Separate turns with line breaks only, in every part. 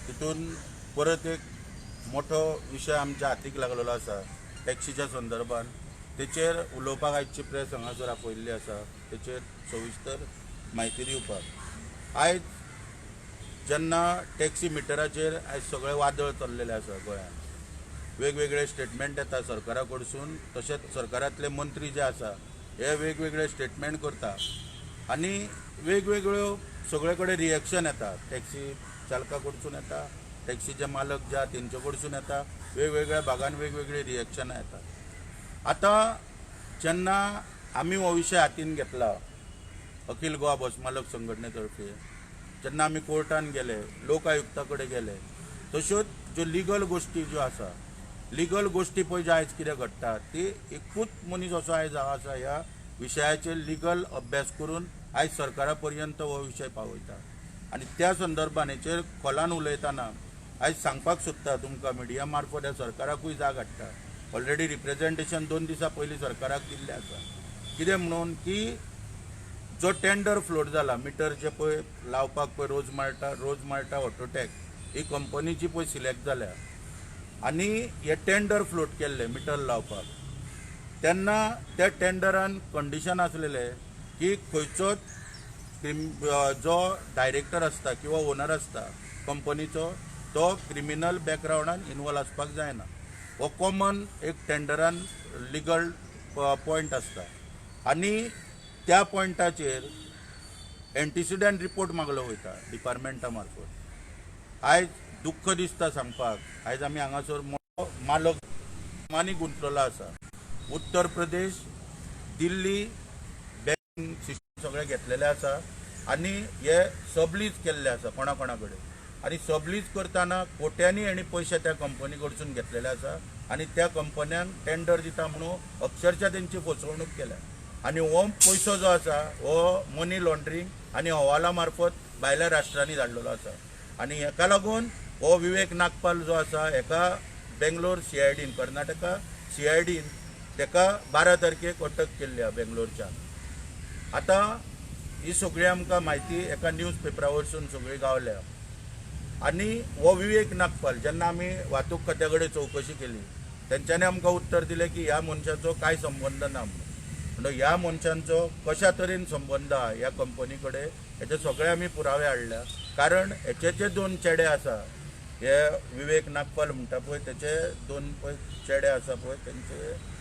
तितून परत एक मोठो विशय आमच्या हातीक लागलेलो आसा टॅक्सीच्या संदर्भात. तेचेर उलोवपाक आयची प्रेस हांगासर आपयल्ली आसा, तेचेर सविस्तर म्हायती दिवपाक. आयज जेन्ना टॅक्सी मिटराचेर आयज सगळें वादळ चल्लेलें आसा गोंयांत, वेगवेगळे स्टेटमेंट येता सरकारा कडसून, तशेंच सरकारांतले मंत्री जे आसा हे वेगवेगळे स्टेटमेंट करता आनी वेगवेगळ्यो सगळे कडेन रिएक्शन येता. टॅक्सी चालका कडसून येता, टॅक्सीचे मालक जे आहा तेंचे कडसून येता, वेगवेगळ्या भागान वेगवेगळी रिएक्शनां येता. आतां जेन्ना आमी हो विशय हातीन घेतला अखिल गोवा बस मालक संघटने तर्फे, जेन्ना आमी कोर्टान गेले, लोक आयुक्ता कडेन गेले, तश्योच ज्यो लिगल गोश्टी ज्यो आसा, लिगल गोश्टी पळय ज्यो आयज कितें घडटा ती एकूच मनीस असो आयज आसा ह्या विशयाचेर लिगल अभ्यास करून आयज सरकारा पर्यंत हो विशय पावयता. आनी त्या संदर्भान हेचेर खोलान उलयतना आयज सांगपाक सोदता तुमकां मिडिया मार्फत ह्या सरकाराकूय जाग हाडटा. ऑलरेडी रिप्रेजेंटेशन 2 दिसां पयलीं सरकाराक दिल्लें आसा, कितें म्हणून की जो टेंडर फ्लोट जाला मिटर जे पळय लावपाक पळय रोज माल्टा ऑटोटॅक ही कंपनी जी पळय सिलेक्ट जाल्या आनी हे टेंडर फ्लोट केल्ले मिटर लावपाक, तेन्ना त्या टेंडरान कंडिशन आसलेले की खंयचोच जो डायरेक्टर आसता किंवा ओनर आसता कंपनीचो तो क्रिमिनल बॅकग्रावंडान इनवॉल्व आसपाक जायना. हो कॉमन एक टेंडरान लिगल पॉयंट आसता आनी त्या पॉयंटाचेर एंटिसिडंट रिपोर्ट मागलो वयता डिपार्टमेंटा मार्फत. आयज दुख्ख दिसता सांगपाक, आयज आमी हांगासर मोठो मालक मानी गुंतलेलो आसा. उत्तर प्रदेश, दिल्ली बँकिंग सिस्टम सगळें घेतलेलें आसा आनी हे सबलीज केल्ले आसा कोणा कोणा कडेन, आनी सबलीज करतना कोट्यांनी आनी पयशे त्या कंपनी कडसून घेतलेले आसा आनी त्या कंपन्यांक टेंडर दिता म्हणून अक्षरशः तेंची फसवणूक केल्या. आनी हो पयसो जो आसा हो मनी लॉन्ड्रींग आनी हवाला मार्फत भायल्या राष्ट्रांनी धाडलेलो आसा. आनी हेका लागून हो विवेक नागपाल जो आसा हेका बेंगलोर सीआयडीन, कर्नाटका सीआयडीन तेका 12 तारखेक अटक केल्ली आसा बेंगलोरच्यान. आतां ही सगळी आमकां म्हायती एका न्यूज पेपरा वयरसून सगळी गावल्या. आनी हो विवेक नागपाल जेन्ना आमी वाहतूक खात्या कडेन चवकशी केली तेंच्यांनी आमकां उत्तर दिलें की ह्या मनशाचो कांय संबंद ना म्हणून. म्हणटकच ह्या मनशांचो कशा तरेन संबंद आहा ह्या कंपनी कडेन हेचे सगळे आमी पुरावे हाडल्या. कारण हेचे जे 2 चेडे आसा, हे विवेक नागपाल म्हणटा पळय तेचे 2 पळय चेडे आसा पळय तेंचे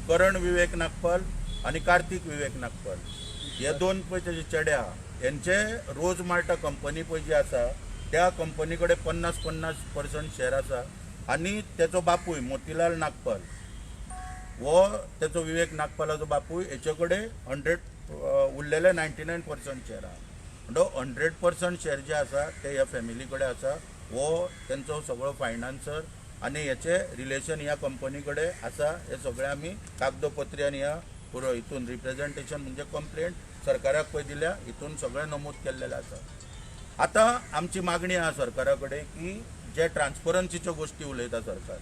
करण विवेक नागपाल आनी कार्तीक विवेक नागपाल हे 2 पळय तेजे चेडे आहा. हेंचे रोज माल्टा कंपनी पळय जी आसा त्या कंपनी कडेन 50-50% शेअर आसा आनी तेचो बापूय मोतीलाल नागपाल हो तेचो विवेक नागपालाचो बापूय हेचे कडेन 100 उरलेले 99% शेअर आहा. म्हणटकच 100% शेअर जे आसा ते ह्या फॅमिली कडेन आसा. हो तेंचो सगळो फायनान्सर आनी हेचे रिलेशन ह्या कंपनी कडेन आसा. हे सगळे आमी कागदोपत्री आनी ह्या पुरो हितून रिप्रेजेंटेशन म्हणजे कंप्लेंट सरकाराक पळय दिल्या, हितून सगळें नमूद केल्लेलें आसा. आतां आमची मागणी आहा सरकारा कडेन की जे ट्रान्सपरन्सीच्यो गोश्टी उलयता सरकार,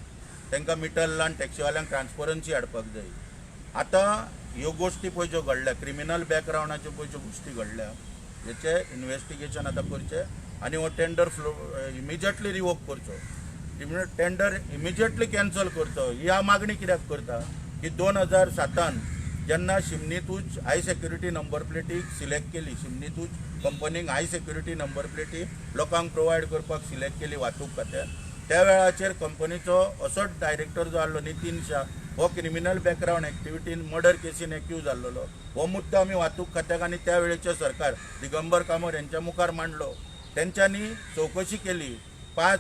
तांकां मिटर लावन टॅक्सीवाल्यांक ट्रान्सपरन्सी हाडपाक जाय. आतां ह्यो गोश्टी पळय ज्यो घडल्या, क्रिमिनल बॅकग्रावंडाच्यो पळय ज्यो गोश्टी घडल्या हेचें इन्वेस्टिगेशन आतां करचें आनी हो टेंडर फ्लो इमिजिएटली रिवोक करचो, टेंडर इमिजिएटली कॅन्सल करचो. ही हांव मागणी कित्याक करता की 2007 जेन्ना शिमनीतूच हाय सेक्युरिटी नंबर प्लेटीक सिलेक्ट केली, शिमनीतूच कंपनीक हाय सेक्युरिटी नंबर प्लेटी लोकांक प्रोवायड करपाक सिलेक्ट केली वाहतूक खात्यान, त्या वेळाचेर कंपनीचो असोच डायरेक्टर जो आसलो नितीन शाह हो क्रिमिनल बॅकग्रावंड एक्टिविटीन मर्डर केसीन एक्यूज जाल्लो. हो मुद्दो आमी वाहतूक खात्याक आनी त्या वेळेचे सरकार दिगंबर कामत हेंच्या मुखार मांडलो. तेंच्यांनी चवकशी केली, 5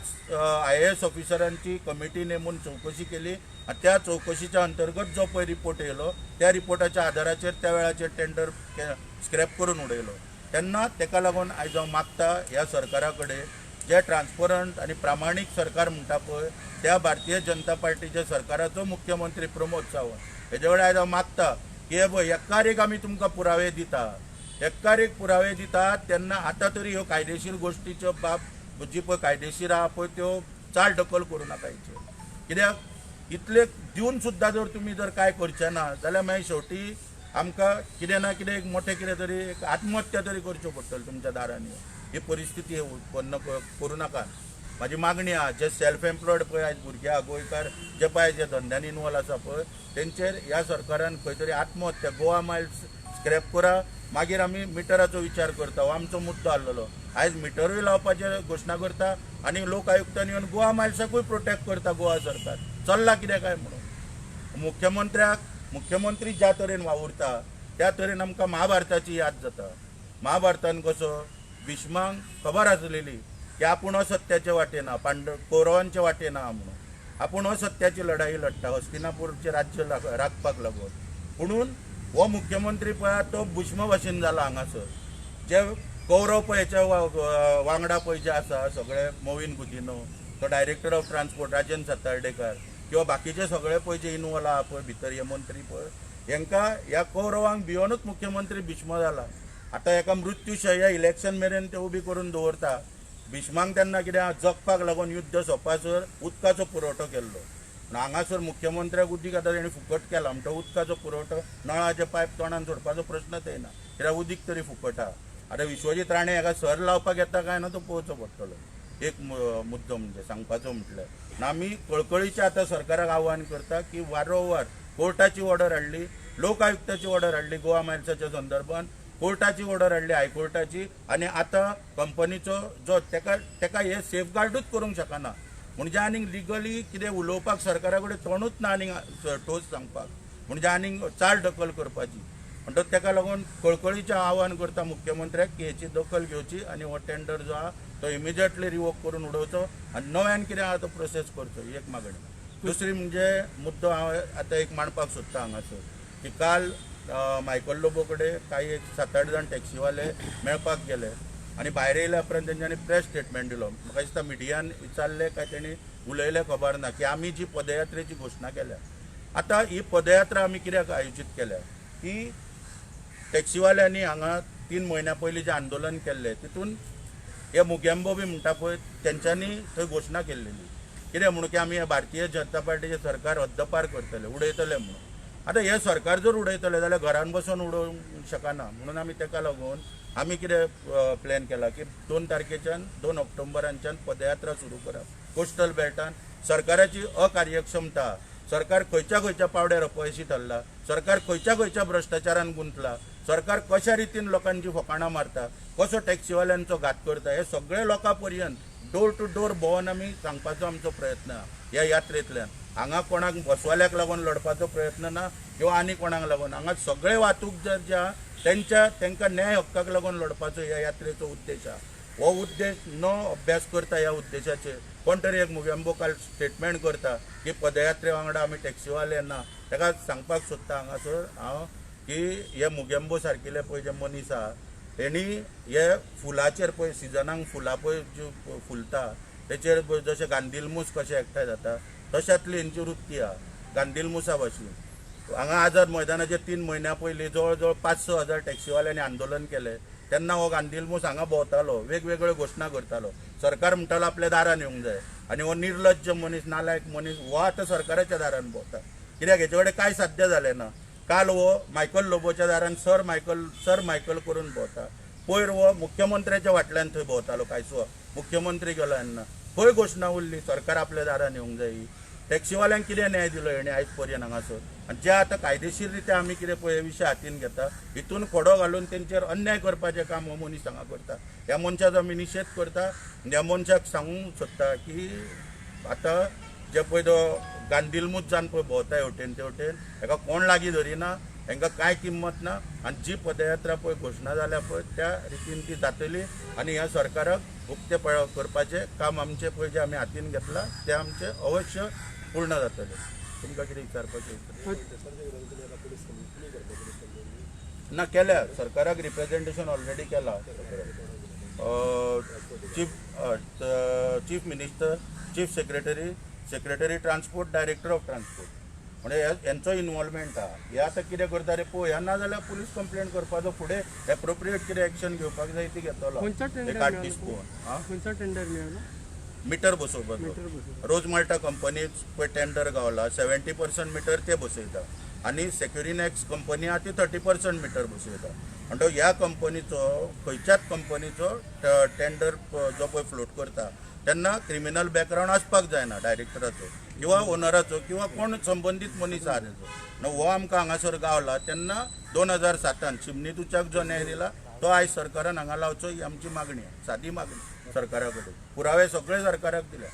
IAS ऑफिसरांची कमिटी नेमून चवकशी केली आनी त्या चवकशीच्या अंतर्गत जो पळय रिपोर्ट येयलो त्या रिपोर्टाच्या आदाराचेर त्या वेळाचेर टेंडर स्क्रॅप करून उडयलो. तेन्ना तेका लागून आयज हांव मागता ह्या सरकारा कडेन, जे ट्रान्सपरंट आनी प्रामाणीक सरकार म्हणटा पळय त्या भारतीय जनता पार्टीच्या सरकाराचो मुख्यमंत्री प्रमोद सावंत हेजे कडेन आयज हांव मागता की हे पळय एकार एक आमी तुमकां पुरावे दिता, एकार एक पुरावे दिता, तेन्ना आतां तरी ह्यो कायदेशीर गोश्टीच्यो बाब जी पळय कायदेशीर आहा पळय त्यो चाल ढकल करूं नाका हेचेर. कित्याक इतले दिवन सुद्दां जर तुमी जर कांय करचे ना जाल्यार मागीर शेवटी आमकां कितें ना कितें एक मोठें कितें तरी एक आत्महत्या तरी करच्यो पडटल्यो तुमच्या दारांनी. ही परिस्थिती उत्पन्न करूं नाका. म्हाजी मागणी आहा, जे सेल्फ एम्प्लॉयड पळय आयज भुरगे आहा गोंयकार जे पळय जे धंद्यान इनवॉल्व आसा पळय तेंचेर ह्या सरकारान खंय तरी आत्महत्या, गोवा मायल्स स्क्रॅप करा, मागीर आमी मिटराचो विचार करता, हो आमचो मुद्दो आसलेलो. आयज मिटरूय लावपाचे घोशणा करता आनी लोक आयुक्तांनी येवन गोवा मायल्साकूय प्रोटेक्ट करता गोवा सरकार. चल्ला कितें काय म्हणून मुख्यमंत्री ज्या तरेन वावुरता त्या तरेन आमकां महाभारताची याद जाता. महाभारतान कसो भीष्मांक खबर आसलेली की आपूण असत्याचे वाटेन ना, कौरवांचे वाटेन ना म्हणून, आपूण असत्याची लढाई लढटा हस्तिनापूरचें राज्य राखपाक लागून. पुणून हो मुख्यमंत्री पळय तो भीष्म भाशेन जाला हांगासर. जे कौरव पळय हेच्या वांगडा पळय जे आसा सगळे, मोविन गुदिनो, तो director of transport Rajan Satardekar किंवा बाकीचे सगळे पळय जे इनवॉल्व आहा पळय भितर हे मंत्री पळय, हेंकां ह्या कौरवांक भियोनूच मुख्यमंत्री भीष्म जाला. आतां हेका मृत्यूशय्या इलेक्शन मेरेन ते उबी करून दवरता. भीष्मांक तेन्ना कितें जगपाक लागून युद्ध सोंपासर उदकाचो पुरवठो केल्लो, पूण हांगासर मुख्यमंत्र्याक उदीक आतां तेणी फुकट केला म्हणटा उदकाचो पुरवठो नळाचे पायप तोंडान सोडपाचो प्रश्नच येना, कित्याक उदीक तरी फुकट आहा. आतां विश्वजीत राणे हेका सर लावपाक येता काय ना तो पळोवचो पडटलो. एक मुद्दो म्हणजे सांगपाचो म्हटल्यार ना आमी कळकळीचें आतां सरकाराक आव्हान करता की वारंवार कोर्टाची ऑर्डर हाडली, लोक आयुक्ताची ऑर्डर हाडली गोवा मायल्साच्या संदर्भात, कोर्टाची ऑर्डर हाडली हायकोर्टाची, आनी आतां कंपनीचो जो तेका तेका हे सेफगार्डूच करूंक शकना. म्हणजे आनीक लिगली कितें उलोवपाक सरकारा कडेन तोंडूच ना आनीक ठोस सांगपाक, म्हणजे आनीक चाल दखल करपाची. म्हणटकच तेका लागून कळकळीचें आव्हान करता मुख्यमंत्र्याक की हेची दखल घेवची आनी हो टेंडर जो आहा तो इमिजिएटली रिवोक करून उडोवचो आनी नव्यान कितें आहा तो प्रोसेस करचो, ही एक मागणी. दुसरी म्हणजे मुद्दो हांव आतां एक मांडपाक सोदता हांगासर की काल मायकल लोबो कडेन कांय एक 7-8 जाण टॅक्सीवाले मेळपाक गेले आनी भायर येयल्या उपरांत तेंच्यांनी प्रेस स्टेटमेंट दिलो. म्हाका दिसता मिडियान विचारलें काय तेणी उलयलें खबर ना की आमी जी पदयात्रेची घोशणा केल्या, आतां ही पदयात्रा आमी कित्याक आयोजीत केल्या की टॅक्सीवाल्यांनी हांगा 3 म्हयन्या पयलीं जें आंदोलन केल्लें तितून हे मुगेंबो बी म्हणटा पळय तेंच्यांनी थंय घोशणा केल्लेली कितें म्हणून की आमी भारतीय जनता पार्टीचें सरकार हद्दपार करतले, उडयतले म्हणून. आतां हें सरकार जर उडयतले जाल्यार घरान बसून उडोवंक शकना, म्हणून आमी तेका लागून आमी कितें प्लॅन केला की 2 तारखेच्यान 2 ऑक्टोबरांच्यान पदयात्रा सुरू करप कोस्टल बेल्टान. सरकाराची अकार्यक्षमता, सरकार खंयच्या खंयच्या पावड्यार अपयशी ठरला, सरकार खंयच्या खंयच्या भ्रश्टाचारान गुंतला, सरकार कशा रितीन लोकांची फकाणां मारता, कसो टॅक्सीवाल्यांचो घात करता, हे सगळे लोकां पर्यंत डोर टू डोर भोंवन आमी सांगपाचो आमचो प्रयत्न आहा ह्या यात्रेंतल्यान. हांगा कोणाक बसवाल्याक लागून लढपाचो प्रयत्न ना किंवा आनी कोणाक लागून, हांगा सगळे वाहतूकदार जे आहा तेंच्या तेंकां न्याय हक्काक लागून लढपाचो ह्या यात्रेचो उद्देश आहा. हो उद्देश न अभ्यास करता ह्या उद्देशाचेर कोण तरी एक मुगेंबो काल स्टेटमेंट करता की पदयात्रे वांगडा आमी टॅक्सीवाले ना, ताका सांगपाक सोदता हांगासर हांव की हे मुगेंबो सारकिले पळय जे मनीस आहा तेणी हे फुलाचेर पळय सिजनाक फुलां पळय जी फुलता तेचेर पळय जशें गांधीलमूस कशें एकठांय जाता तशातली हेंची वृत्ती आहा गांधीलमुसा भाशेन. हांगा आझाद मैदानाचेर 3 म्हयन्या पयलीं जवळ जवळ 5-6 हजार टॅक्सीवाल्यांनी आंदोलन केलें तेन्ना हो गांधीलमूस हांगा भोंवतालो, वेगवेगळ्यो घोशणा करतालो, सरकार म्हणटालो आपल्या दारान येवंक जाय, आनी हो निर्लज्ज मनीस, नालायक मनीस हो आतां सरकाराच्या दारान भोंवता कित्याक हेचे कडेन कांय साध्य जालें ना. काल हो मायकल लोबोच्या दारान सर मायकल सर मायकल करून भोंवता, पयर हो मुख्यमंत्र्याच्या फाटल्यान थंय भोंवतालो कांयसो मुख्यमंत्री गेलो तेन्ना खंय घोशणा उरली सरकार आपल्या दारान येवंक जाय. टॅक्सीवाल्यांक कितें न्याय दिलो हेणें आयज पर्यंत हांगासर? आनी जे आतां कायदेशीर रित्या आमी कितें पळय हे विशय हातीन घेता हितून खोडो घालून तेंचेर अन्याय करपाचें काम हो मनीस हांगा करता. ह्या मनशाचो आमी निशेध करता. ह्या मनशाक सांगूंक सोदता की आतां जे पळय तो गांधीलमूत जावन पळय भोंवता हेवटेन तेवटेन, हेका कोण लागीं धरिना, हेंकां कांय किंमत ना. आनी जी पदयात्रा पळय घोशणा जाल्या पळय त्या रितीन ती जातली आनी ह्या सरकाराक उक्तें करपाचें काम आमचें पळय जें आमी हातीन घेतलां तें आमचें अवश्य पूर्ण जातलें. तुमकां कितें विचारपाचें? ना, केल्या सरकाराक रिप्रेजेंटेशन ऑलरेडी केलां. Chief minister, chief secretary, secretary transport, director of transport, म्हणजे हेंचो इनवॉल्वमेंट आहा. हे आतां कितें करता रे पळोवया, ना जाल्यार पुलीस कंप्लेन करपाचो फुडें एप्रोप्रिएट कितें एक्शन घेवपाक जाय ती घेतलो. एक 8 दीस पळोवन
खंयचो टेंडर मेळ्ळो?
मिटर बसोवपाचो. रोज माल्टा कंपनीच पळय टेंडर गावला, 70% मिटर ते बसयता, आनी सेक्युरिनॅक्स कंपनी आहा ती 30% मिटर बसयता. म्हणटकच ह्या कंपनीचो, खंयच्याच कंपनीचो टेंडर जो पळय फ्लोट करता तेन्ना क्रिमिनल बॅकग्रावंड आसपाक जायना डायरेक्टराचो किंवा ओनराचो किंवा कोण संबंदीत मनीस आहा तेचो. न्हू हो आमकां हांगासर गावला तेन्ना 2007 चिमणी तुच्याक जो न्याय दिला तो आयज सरकारान हांगा लावचो ही आमची मागणी आहा, सादी मागणी सरकारा कडेन. पुरावे सगळे सरकाराक दिल्या.